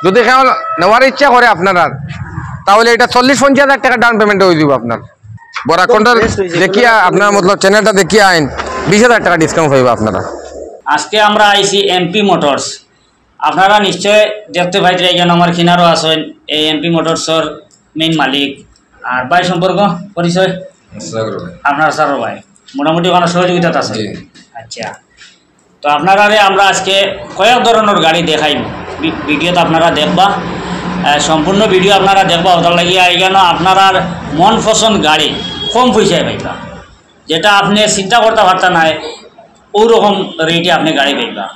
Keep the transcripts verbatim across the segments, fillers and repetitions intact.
যদি কেউ নেওয়ার ইচ্ছা করে আপনার, তাহলে এটা চল্লিশ পঞ্চাশ হাজার টাকা ডাউন পেমেন্টে হয়ে দিব আপনার। বরাক কন্ট্রোল দেখিয়া আপনার মতলব চ্যানেলটা দেখিয়া আইন, বিশ হাজার টাকা ডিসকাউন্ট হইব আপনারা। আজকে আমরা আইছি এমপি মোটরস। আপনারা নিশ্চয় দেখতে পাইতে, একজন আমার কিনারও আছেন, এই এমপি মোটরসর মেইন মালিক। আর ভাই সম্পর্ক, পরিচয়? আপনার স্যার ভাই, মোটামুটি ওখানে সহযোগিতা আছে। আচ্ছা, তো আপনারারে আমরা আজকে কয়েক ধরনের গাড়ি দেখাইমু, ভি- ভিডিওত আপনারা দেখবা। আহ, সম্পূর্ণ ভিডিও আপনারা দেখবা, ওটার লাগি আর এখানে আপনারার মন পছন্দ গাড়ি কম পয়সায় পাইবা, যেটা আপনি চিন্তা করতে পারতা নাই, ওরকম রেটে আপনি গাড়ি পাইবা।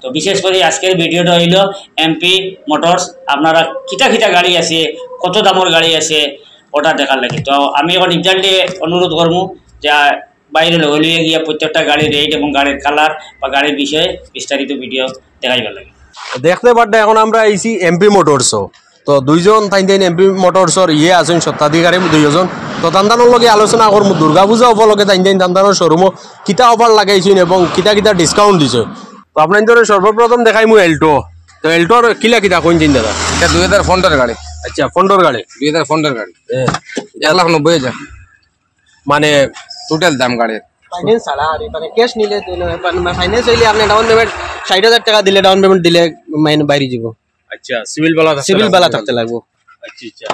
তো বিশেষ করে আজকের ভিডিওটা হইল এমপি মোটরস, আপনারা কিতা কিতা গাড়ি আছে, কত দামের গাড়ি আছে, ওটা দেখার লাগি। তো আমি এখন এক্স্যাক্টলি অনুরোধ করবো যে বাইরে লগে লইয়া গিয়া প্রত্যেকটা গাড়ির রেট এবং গাড়ির কালার বা গাড়ির বিষয়ে বিস্তারিত ভিডিও দেখাইবার লাগি। দেখতে পারলে এখন আমরা আইছি এমপি মোটরসও। তো দুইজন তাইন তাইন এমপি মোটরসর ইয়ে আছেন স্বত্বাধিকারী দুইজন। তো তান্তানোর লগে আলোচনা করমু দুর্গাপূজা উপলক্ষে তাইন তাইন তান্তানোর শোরুমও কিতা অফার লাগাইছেন এবং কিতা কিতা ডিসকাউন্ট দিছে। তো আপনার ধরে সর্বপ্রথম দেখাইমু এল্টো। তো এল্টোর কিলা কিতা কইন চিন দাদা? এটা দুই হাজার পনেরোর গাড়ি। আচ্ছা, পনেরোর গাড়ি। দুই হাজার পনেরোর গাড়ি। হ্যাঁ। এক লাখ নব্বই হাজার। মানে টোটাল দাম গাড়ির। ফাইন্যান্স ছাড়া আর মানে ক্যাশ নিলে, ফাইন্যান্স হইলে আপনি ডাউন পেমেন্ট ষাট হাজার টাকা দিলে, ডাউন পেমেন্ট দিলে মাইন বাইরে যাব। আচ্ছা, সিভিল বালা থাকতে সিভিল লাগবো। বালা থাকতে লাগবো। আচ্ছা, আচ্ছা।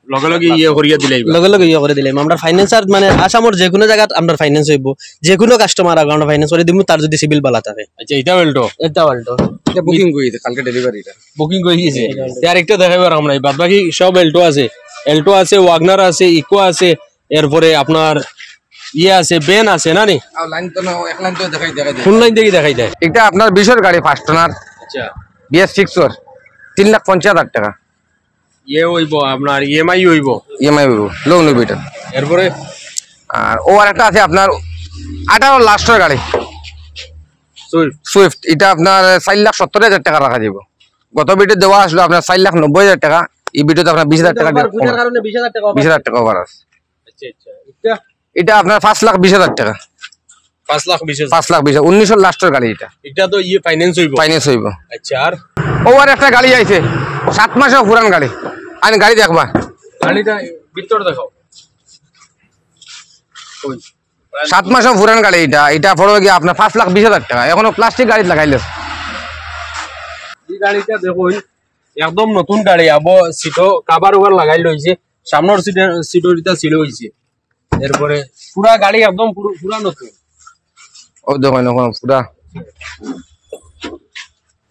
লগে লগে ইয়ে করিয়া দিলাই বা? লগে লগে ইয়ে করে দিলাম। আমরা ফাইন্যান্সার মানে আসামর যে কোনো জায়গাত আমরা ফাইন্যান্স হইব, যে কোনো কাস্টমার আগে আমরা ফাইন্যান্স করে দিমু, তার যদি সিভিল বালা থাকে। আচ্ছা, এটা এল্টো? এটা এল্টো। এটা বুকিং করে দিতে, কালকে ডেলিভারি এটা। বুকিং হয়ে গেছে। এটা এল্টো। আর একটা দেখাইবার আমরা, বাদ বাকি সব এল্টো আছে। এল্টো আছে, ওয়াগনার আছে, ইকো আছে, এরপরে আপনার ইয়ে আছে, ভ্যান আছে, না নি? আর লাইন তো না, এক লাইন তো দেখাই, দেখাই দেয়। কোন লাইন থেকে দেখাই দেয়? এটা আপনার বিশর গাড়ি, ফার্স্ট ওনার। আচ্ছা। বিএস সিক্স ওর, তিন লাখ পঞ্চাশ হাজার টাকা। ইয়ে হইব আপনার, ইএমআই হইব। ইএমআই হইব, লোন হইব এটা। এরপরে? আর ও আর একটা আছে আপনার আঠারো লাস্টের গাড়ি। সুইফট। সুইফট, এটা আপনার চার লাখ সত্তর হাজার টাকা রাখা দিব। গত ভিডিও দেওয়া আসলো আপনার চার লাখ নব্বই হাজার টাকা, এই ভিডিওতে আপনার বিশ হাজার টাকা এটা কম। কারণে বিশ হাজার টাকা বিশ হাজার টাকা ওভার আছে। আচ্ছা, আচ্ছা। এটা? এটা আপনার পাঁচ লাখ বিশ হাজার টাকা। পাঁচ লাখ বিশ হাজার? পাঁচ লাখ বিশ হাজার, উনিশশো লাস্টের গাড়ি এটা। এটা তো ইয়ে ফাইন্যান্স হইব? ফাইন্যান্স হইব। আচ্ছা, আর? ও আর একটা গাড়ি আইছে, সাত মাসের পুরান গাড়ি। আমি গাড়ি দেখবা। গাড়িটা ভিতর দেখাও। ওই। সাত মাসের পুরান গাড়ি এটা, এটা পড়বে কি আপনার পাঁচ লাখ বিশ হাজার টাকা, এখনো প্লাস্টিক গাড়িত লাগাইলে। এই গাড়িটা দেখুন, একদম নতুন গাড়ি, আবো সিটও কাভার উভার লাগাই লইছে, সামনের সিটে, সিটও এটা সিল হইছে। এরপরে পুরা গাড়ি একদম পুরো, পুরা নতুন। ও দেখুন, এখন পুরা।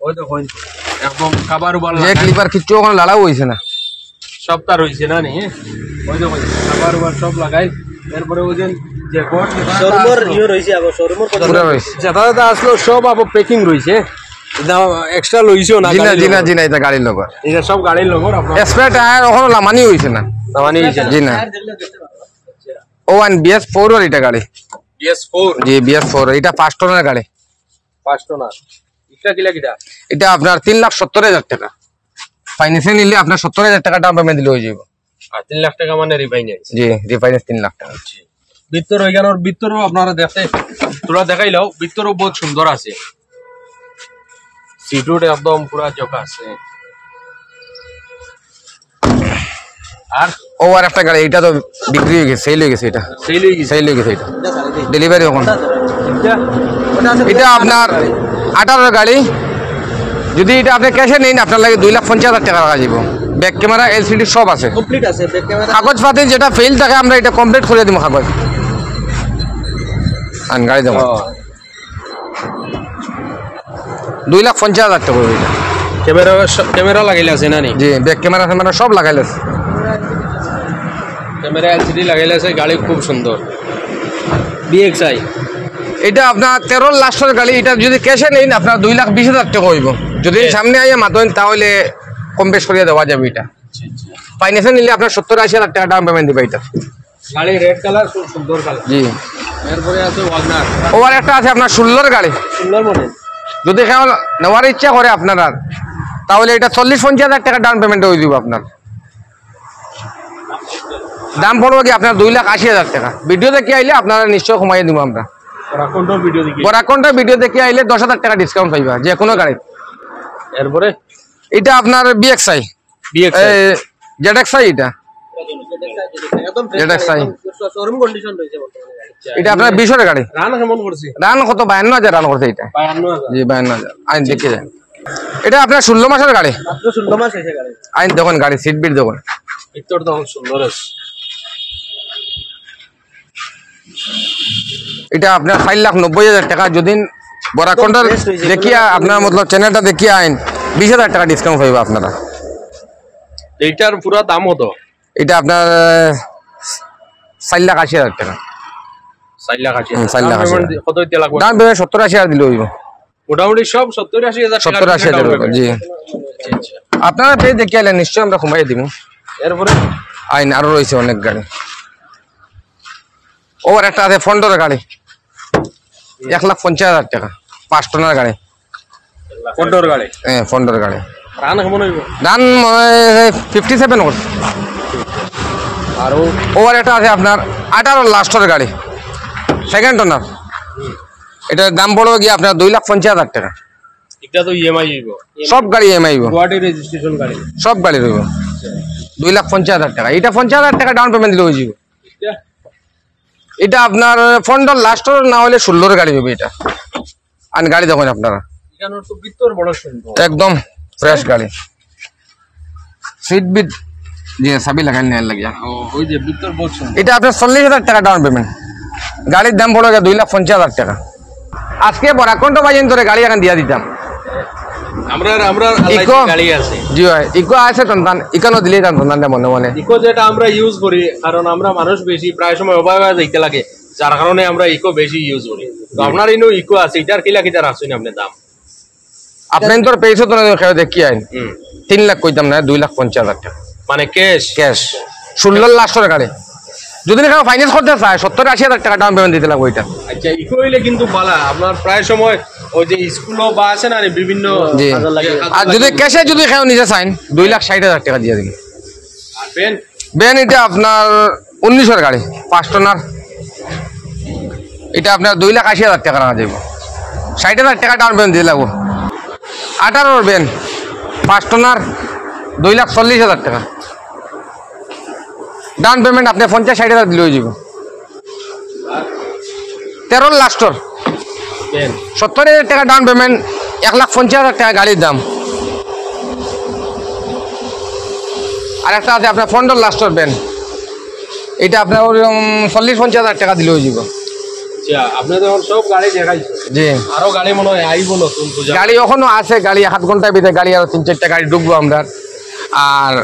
ওই দেখুন, একদম কাভার উভার যে লাগাই। ক্লিপার কিচ্ছু ওখানে লাড়াও হইছে না। সব তার হইছে না নি? ওই দেখুন, কাভার উভার সব লাগাই। এরপরে ওই যে, যে কোট যেটা শোরুমর আছে, ইয়ে রইছে, আবার শোরুমর পুরা রইছে। যেটা যেটা আসলো সব আবার প্যাকিং রইছে। এটা এক্সট্রা লইছেও না, জি না, গাড়ির জি না, লগর। জি না, এটা গাড়ির লগর। এটা সব গাড়ির লগর আপনার। স্পেয়ার টায়ার ওখানে লামানি হইছে না। লামানি হইছে না। জি না। ও ওয়ান বিএস ফোর ওর এটা গাড়ি। BS four? জি, বিএস ফোর, এটা ফার্স্ট ওনার গাড়ি। First owner. এটা কিলা কিটা? এটা আপনার তিন লাখ সত্তর হাজার টাকা। ফাইন্যান্সে নিলে আপনার সত্তর হাজার টাকা ডাউন পেমেন্ট দিলে হয়ে যাবে। আর তিন লাখ টাকা মানে রিফাইন্যান্স? জি, রিফাইন্যান্স তিন লাখ টাকা। জি। ভিতর ওইখানোর ভিতরও আপনারা দেখতে, তোরা দেখাইলাও, ভিতরও বহুত সুন্দর আছে। সিটুট একদম পুরা জোকাস। আর? ও আর একটা গাড়ি, এটা তো বিক্রি হয়ে গেছে, সেল হয়ে গেছে এটা। সেল হয়ে গেছে? সেল হয়ে গেছে এটা। ডেলিভারি এখন। এটা? ওটা আছে, এটা আপনার আঠারোর গাড়ি। যদি এটা আপনি ক্যাশে নেন, আপনার লাগে দুই লাখ পঞ্চাশ হাজার টাকা রাখা যাইব। ব্যাক ক্যামেরা, এলসিডি সব আছে। কমপ্লিট আছে, ব্যাক ক্যামেরা। কাগজপাতি যেটা ফেল থাকে, আমরা এটা কমপ্লিট করে দিব কাগজ। আন গাড়ি দেখো। ও। দুই লাখ পঞ্চাশ হাজার টাকা পড়বে এটা। ক্যামেরা স-, ক্যামেরা লাগাইলে আছে না নি? জি, ব্যাক ক্যামেরা ফ্যামেরা সব লাগাইলে আছে। ক্যামেরা এলসিডি লাগাইলে আছে, গাড়ি খুব সুন্দর। বিএক্সআই। এটা আপনার তেরোর লাস্টের গাড়ি, এটা যদি ক্যাশে নেন আপনার দুই লাখ বিশ হাজার টাকা হইব। যদি সামনে আইয়া মাতেন তাহলে কম বেশ করিয়া দেওয়া যাবে এটা। আচ্ছা, আচ্ছা। ফাইন্যান্সে নিলে আপনার সত্তর আশি হাজার টাকা ডাউন পেমেন্ট দিবে এটা। গাড়ি রেড কালার, খুব সুন্দর কালার। জি। এরপরে আছে ওয়াগনার। ও আর একটা আছে আপনার ষোলোর গাড়ি। ষোলোর মডেল। যদি কেউ নেওয়ার ইচ্ছা করে আপনার, তাহলে এটা চল্লিশ পঞ্চাশ হাজার টাকা ডাউন পেমেন্ট হয়ে দিব আপনার। দাম পড়বে কি আপনার দুই লাখ আশি হাজার টাকা। ভিডিও দেখে আইলে আপনারা নিশ্চয় কমাইয়া দিব আমরা। বরাক কন্ট্রোল ভিডিও দেখে। বরাক কন্ট্রোল ভিডিও দেখে আইলে দশ হাজার টাকা ডিসকাউন্ট পাইবা যে কোনো গাড়ি। এরপরে? এটা আপনার বিএক্সআই। বিএক্সআই। জেডএক্সআই এটা। একদম এটা সাই। শোরুম কন্ডিশন রয়েছে বর্তমানে। এটা আপনার বিশর গাড়ি। রান কেমন করছে? রান কত? বায়ান্ন হাজার রান করছে এটা। বায়ান্ন হাজার। জি, বায়ান্ন হাজার। আইন দেখি যান। এটা আপনার ষোলো মাসর গাড়ি। মাত্র ষোলো মাস হয়েছে গাড়ি। আইন দেখুন গাড়ি, সিট বিট দেখুন। ভিতর তখন সুন্দর আছে। এটা আপনার চার লাখ নব্বই হাজার টাকা। যদি বরাক কন্ট্রোল দেখিয়া আপনার মতলব চ্যানেলটা দেখিয়া আইন, বিশ হাজার টাকা ডিসকাউন্ট পাইবা আপনারা। এইটার পুরা দাম কত? এটা আপনার আহ, চার লাখ আশি হাজার টাকা। চার লাখ আশি। হুম, চার লাখ আশি হাজার। কত দিতে লাগবে? ডাউন পেমেন্ট সত্তর আশি হাজার দিলে হইব। মোটামুটি সব সত্তর আশি হাজার টাকা সত্তর আশি হাজার down টাকা, payment। জি। আচ্ছা। আপনারা পেজ দেখিয়া আইলে নিশ্চয়ই আমরা কমাই দিব। এরপরে আইন আরো রয়েছে অনেক গাড়ি। ওভার একটা আছে ফন্ডর গাড়ি, এক লাখ পঞ্চাশ হাজার টাকা, পাঁচ টনার গাড়ি। কন্ট্রোল গাড়ি। হ্যাঁ, ফন্ডর গাড়ি। রান কেমন হইব? ডাউন ফিফটি সেভেন করছে। আর ওভার একটা আছে আপনার আঠারো লাস্টর গাড়ি, সেকেন্ড ওনার। এটার দাম পড়বে গিয়ে আপনার দুই লাখ পঞ্চাশ হাজার টাকা। এটা তো ইএমআই হইব। সব গাড়ি ইএমআই হইব। গুয়াহাটি রেজিস্ট্রেশন গাড়ি। সব গাড়ি রইব দুই লাখ পঞ্চাশ হাজার টাকা। এটা পঞ্চাশ হাজার টাকা ডাউন পেমেন্ট দিলে হয়ে যাবে। এটা এটা আপনার ফন্ডর লাস্টর না হলে ষোলোর গাড়ি হবে এটা। আর গাড়ি দেখুন আপনারা, এখানে তো ভিতর বড় সুন্দর। একদম ফ্রেশ গাড়ি, সিট বিট। জি, চাবি লাগাই নেওয়ার লাগিয়া। ও, ওই যে ভিতর বহুত সুন্দর। এটা আপনার চল্লিশ হাজার টাকা ডাউন পেমেন্ট, গাড়ির দাম পড়ে গেছে দুই লাখ পঞ্চাশ হাজার টাকা। আজকে বরাক কন্ট্রোল বাজার ধরে গাড়ি এখন দিয়া দিতাম। আমরা আমরা ইকো? গাড়ি আছে। জি হয়, ইকো আছে টানটান, ইকানো দিলেই টানটান মনে মনে। ইকো যেটা আমরা ইউজ করি, কারণ আমরা মানুষ বেশি, প্রায় সময় ওভাবে যাইতে লাগে, যার কারণে আমরা ইকো বেশি ইউজ করি। তো আপনার ইনো ইকো আছে, এটার কিলা কিতা রাখছেন আপনি দাম? আপনার তোর পেয়েছো তো না, কেউ দেখি আইন। হুম। তিন লাখ কইতাম না, দুই লাখ পঞ্চাশ হাজার টাকা মানে ক্যাশ? ক্যাশ। ষোলোর লাস্টর গাড়ি। যদি না কেউ ফাইন্যান্স করতে চায়, সত্তর আশি হাজার টাকা ডাউন পেমেন্ট দিতে লাগবে এটা। আচ্ছা, ইকো হইলে কিন্তু বালা। আপনার প্রায় সময় ওই যে স্কুলও বা আছে না রে, বিভিন্ন জি। কাজে লাগে। আর যদি ক্যাশে যদি কেউ নিজে চাইন, দুই লাখ ষাট হাজার টাকা দিয়ে দিন। আর ভ্যান? ভ্যান এটা আপনার উনিশর গাড়ি, পাঁচ টনার। এটা আপনার দুই লাখ আশি হাজার টাকা রাখা যাইব। ষাট হাজার টাকা ডাউন পেমেন্ট দিতে লাগবো। আঠারোর ভ্যান, পাঁচ টনার, দুই লাখ চল্লিশ হাজার টাকা ডাউন পেমেন্ট। আপনি পঞ্চাশ ষাট হাজার দিলে হয়ে যাব। তেরোর লাস্টর ভ্যান। সত্তর হাজার টাকা ডাউন পেমেন্ট, এক লাখ পঞ্চাশ হাজার টাকা গাড়ির দাম। আর একটা আছে আপনার ফন্ডর লাস্টর ভ্যান, এটা আপনার ওরকম চল্লিশ পঞ্চাশ হাজার টাকা দিলে হয়ে যাব। আচ্ছা, আপনি তো এখন সব গাড়ি দেখাইছেন। জি। আরো গাড়ি মনে হয় আইব নতুন পূজা। গাড়ি এখনো আছে, গাড়ি আধ ঘন্টার ভিতরে গাড়ি আরো তিন চারটা গাড়ি ঢুকবো আমরা। আর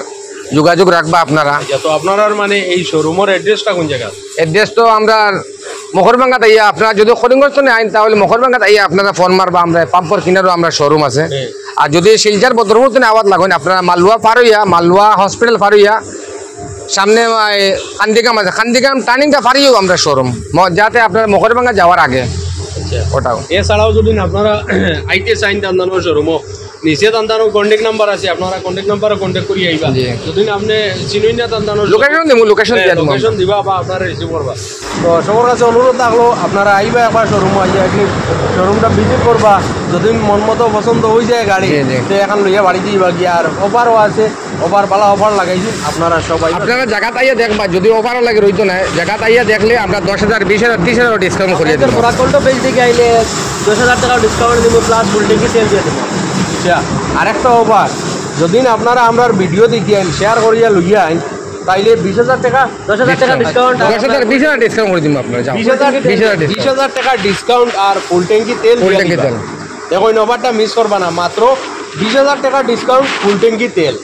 যোগাযোগ রাখবা আপনারা। আচ্ছা, তো আপনার মানে এই শোরুমের অ্যাড্রেসটা কোন জায়গা? অ্যাড্রেস তো আমরা মকরবাঙ্গাত আইয়া, আপনারা যদি করিমগঞ্জ তো আইন, তাহলে মকরবাঙ্গাত আইয়া আপনারা ফোন মারবা, আমরা পাম্পর কিনারও আমরা শোরুম আছে। হ্যাঁ। আর যদি শিলচর বদরপুর তো আওয়াত লাগেন, আপনারা মালুয়া পার হইয়া, মালুয়া হসপিটাল পার হইয়া, সামনে কান্দিগাম আছে, কান্দিগাম টার্নিংটা পার হইয়াও আমরা শোরুম, যাতে আপনারা মকরবাঙ্গা যাওয়ার আগে আচ্ছা। ওটাও। এছাড়াও যদি আপনারা আইতে চাইন তান্দানোর শোরুমও, নিচে তান্দানোর কন্ট্যাক্ট নাম্বার আছে, আপনারা কন্ট্যাক্ট নাম্বারে কন্ট্যাক্ট করি আইবা। জি। যদি আপনি চিনইন না তান্দানোর লোকেশন দিমু, লোকেশন দিয়া দিমু আমরা। লোকেশন দিবা বা আপনারা রিসিভ করবা। তো সবর কাছে অনুরোধ থাকলো, আপনারা আইবা একবার শোরুমে আইয়া একদিন শোরুমটা ভিজিট করবা। যদি মন মতো পছন্দ হয়ে যায় গাড়ি, জি, জি। তো এখন লইয়া বাড়ি দিবা গিয়া। আর অফারও আছে, অফার, ভালা অফার লাগাইছি, আপনারা সবাই আপনারা জাগাত আইয়া দেখবা, যদি অফারও লাগে রইতো না, জাগাত আইয়া দেখলে আমরা দশ হাজার, বিশ হাজার, ত্রিশ হাজার ডিসকাউন্ট করিয়া দিমু। বরাক কন্ট্রোল পেজ থেকে আইলে দশ হাজার টাকা ডিসকাউন্ট দিব, প্লাস ফুল ট্যাঙ্কি তেল দিয়ে দিব। আচ্ছা, আরেকটা অফার, যদি আপনারা আমরার ভিডিও দেখিয়া আইন, শেয়ার করিয়া লইয়া আইন, তাইলে বিশ হাজার টাকা, দশ হাজার টাকা ডিসকাউন্ট। দশ হাজার, বিশ হাজার ডিসকাউন্ট করে দিমু আপনারা, যাও। বিশ হাজার, বিশ হাজার বিশ ডিসকাউন্ট। হাজার টাকা ডিসকাউন্ট আর ফুল ট্যাঙ্কি তেল ফুল দিয়া ট্যাঙ্কি দিবা। তেল। দেখো, এই অফারটা মিস করবা না, মাত্র বিশ হাজার টাকা ডিসকাউন্ট, ফুল ট্যাঙ্কি তেল।